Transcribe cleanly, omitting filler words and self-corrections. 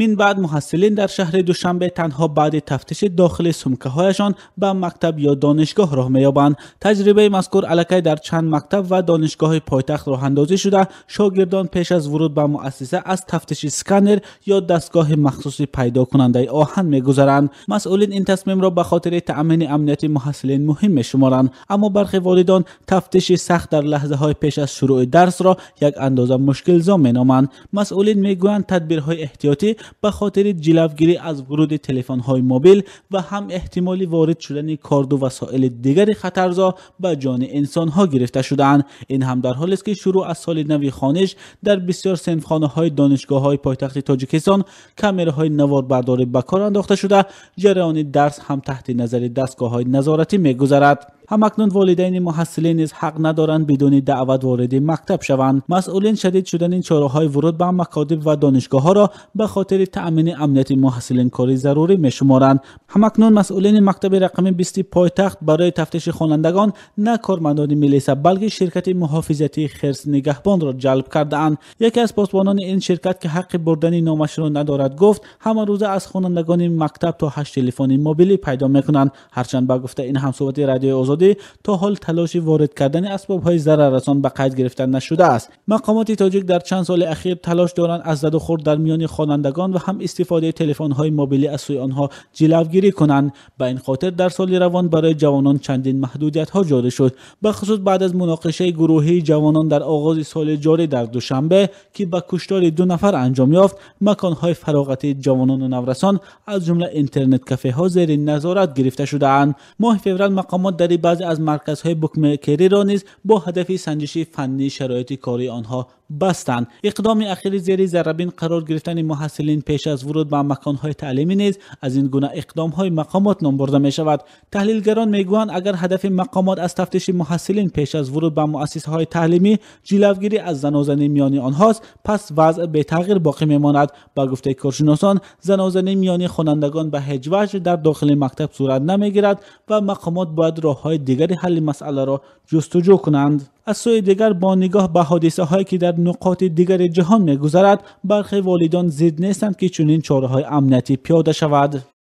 Мин баъд муҳассилин дар шаҳри Душанбе танҳо баъди тафтиши дохили сумкаҳояшон ба мактаб ё донишгоҳ роҳ меёбанд. Таҷрибаи мазкур аллакай дар чанд мактаб ва донишгоҳи пойтахт роҳандозӣ шуда, шогирдон пеш аз вуруд ба муассиса аз тафтиши сканер ё дастгоҳи махсуси пайдокунандаи оҳан мегузаранд. Масъулин ин тасмимро ба хотири таъмини амнияти муҳассилин муҳим мешуморанд, аммо бархе волидон тафтиши сахт дар лаҳзаҳои пеш аз шурӯи дарсро як андоза мушкилзо меноманд. Масъулин мегӯянд, тадбирҳои эҳтиётӣ ба хотири ҷилавгирӣ аз вуруди телефонҳои мобил ва ҳам эҳтимоли ворид шудани корду васоили дигари хатарзо ба ҷони инсонҳо гирифта шудаанд. Ин ҳам дар ҳолест, ки шурӯъ аз соли нави хониш дар бисёр синфхонаҳои донишгоҳҳои пойтахти Тоҷикистон камераҳои наворбардорӣ ба кор андохта шуда, ҷараёни дарс ҳам таҳти назари дастгоҳҳои назоратӣ мегузарад. Ҳамакнун волидайни муҳассилин низ ҳақ надоранд бидуни даъват вориди мактаб шаванд. Масъулин шадид шудани чораҳои вуруд ба макотиб ва донишгоҳҳоро ба хотири таъмини амнияти муҳассилин кори зарурӣ мешуморанд. Ҳамакнун масъулини мактаби рақами 20 пойтахт барои тафтиши хонандагон на кормандони милиса, балки ширкати муҳофизатии Хирс Нигаҳбонро ҷалб кардаанд. Яке аз посбонони ин ширкат, ки ҳаққи бурдани номашро надорад, гуфт, ҳамарӯза аз хонандагони мактаб то 8 телефони мобилӣ пайдо мекунанд. Ҳарчанд, ба гуфта ин ҳамсуҳбати Радиои Озодӣ, то ҳол талоши ворид кардани асбобҳои зараррасон ба қайд гирифта нашудааст. Мақомоти тоҷик дар чанд соли ахир талош доранд аз задухӯрд дар миёни хонандагон ва ҳам истифодаи телефонҳои мобилӣ аз сӯи онҳо ҷилавгирӣ кунанд. Ба ин хотир дар соли равон барои ҷавонон чандин маҳдудиятҳо ҷорӣ шуд, бахусус баъд аз муноқишаи гурӯҳии ҷавонон дар оғози соли ҷорӣ дар Душанбе, ки ба куштори 2 нафар анҷом ёфт. Маконҳои фароғатии ҷавонону наврасон, аз ҷумла интернет-кафеҳо, зери назорат гирифта шудаанд. Моҳи феврал мақомот дари баъзе аз марказҳои букмекериро низ бо ҳадафи санҷиши фаннии шароити кории онҳо бастанд. Иқдоми ахири зери заррабин қарор гирифтани муҳассилин пеш аз вуруд ба маконҳои таълимӣ низ аз ин гуна иқдомҳои мақомот ном бурда мешавад. Таҳлилгарон мегӯянд, агар ҳадафи мақомот аз тафтиши муҳассилин пеш аз вуруд ба муассисаҳои таълимӣ ҷилавгирӣ аз занозанӣ миёни онҳост, пас вазъ бетағйир боқӣ мемонад. Ба гуфтаи коршиносон, занозанӣ миёни хонандагон ба ҳеҷ ваҷҳ дар дохили мактаб сурат намегирад ва мақомот бояд роҳҳои дигари ҳалли масъаларо ҷустуҷӯ кунанд. Аз сӯи дигар, бо нигоҳ ба ҳодисаҳое, ки дар нуқоти дигари ҷаҳон мегузарад, бархе волидон зид нестанд, ки чунин чораҳои амниятӣ пиёда шавад.